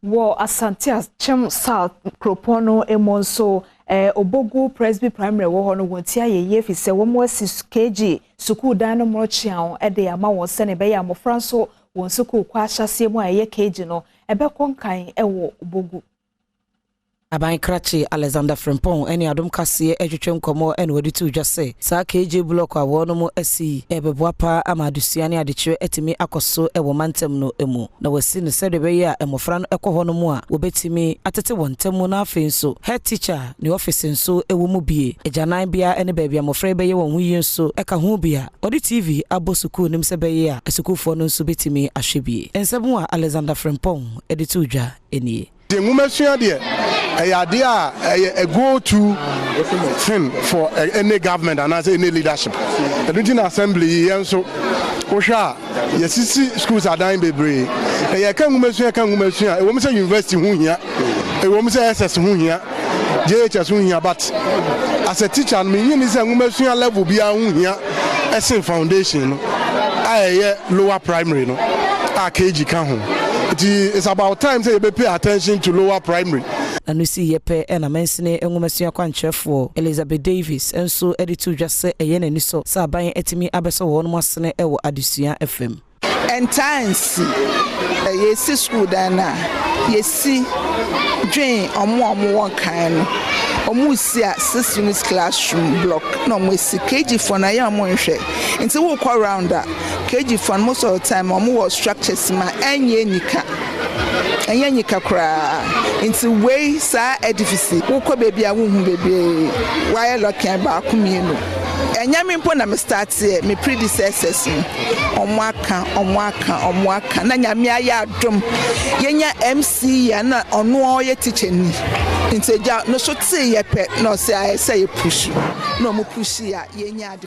Wɔ Asante Akyem South kuropɔn no mu nso, Obogu Presby Primary wɔ hɔ no, wɔn ti ayɛ yie fi sɛ wɔn asi KG sukuu dan no mmorɔkyeaw de ama wɔn, sɛne ɛbɛyɛ a mmɔfra nso wɔn sukuu kɔ ahyɛseɛ mu a ɛyɛ KG no ɛbɛkɔ nkan wɔ Obogu. Aban krakye Alexander Frimpong ne Adom Kaseɛ atwitwe nkɔmmɔ ɛna wɔde to dwa sɛ saa KG block a wɔnom asi ɛbɛboa paa ama adesua ne adekyerɛ atumi akɔ so wɔ mantam no mu, na wɔasi no sɛdeɛ ɛbɛyɛ a mmɔfra no ɛkɔ hɔ no mu a, wɔbɛtumi atete wɔn ntam mu. Na afei nso head teacher ne office nso ɛwɔ mu bie, agyanan bea ne baabi a mmɔfra yi bɛyɛ wɔn ho yie nso ɛka ho bi a ɔde TV abɔ sukuu nim sɛ bɛyɛ a asukuufoɔ no nso bɛtumi ahwɛ bie. Nsɛm a Alexander Frimpong de to dwa nie. Deɛ nwoma deɛ, ɛyɛ adeɛ a ɛyɛ a go to thing for any government anaasɛ any leadership. Ɛno nti na assembly yi, yɛn nso wohwɛ a, yɛsisi schools adan bebree na yɛka nwoma sua, ka nwoma sua. Ɛwɔ mu sɛ university ho hia, ɛwɔ mu sɛ SS ho hia, JHS ho hia, but as a teacher no, menyi ni sɛ nwoma sua level biara ho hia ɛsen foundation no a ɛyɛ lower primary no a KG ka ho. Nti it's about time sɛ yɛbɛ pay attention to lower primary. Ɛno si yɛ pɛ, ɛna mansini nwomasua kwankyerɛfoɔ Elizabeth Davis nso de to dwa sɛ ɛyɛ n'ani so sɛ aban atumi abɛsɔ wɔn asene wɔ adesua fam. Ɛntaa nsi yɛsi sukuu dan no a, yɛsi dwen ɔmo a ɔmo wɔ kan no, ɔmo si a six unit classroom block na ɔmo esi. KG foɔ no, ɛyɛ ɔmo nhwɛ nti wokɔ round a, KG foɔ no, most of the time ɔmo wɔ structures ma ɛnyɛ nika, ɛnyɛ nika koraa. Nti wei saa edifice, wokɔ beebi a wohu bebree wayɛ lɔkin baako mmienu. Ɛnyɛ mi mpo na me start yɛ, me predecessors no, ɔmo aka, ɔmo aka, ɔmo aka, na Nyame ayɛ adom, yɛnya MCE a na ɔno ɔyɛ teacher ni, nti agya no so tee yɛ pɛ na ɔsɛ ayɛ sɛ yɛ push na ɔmo push a yɛnya ade.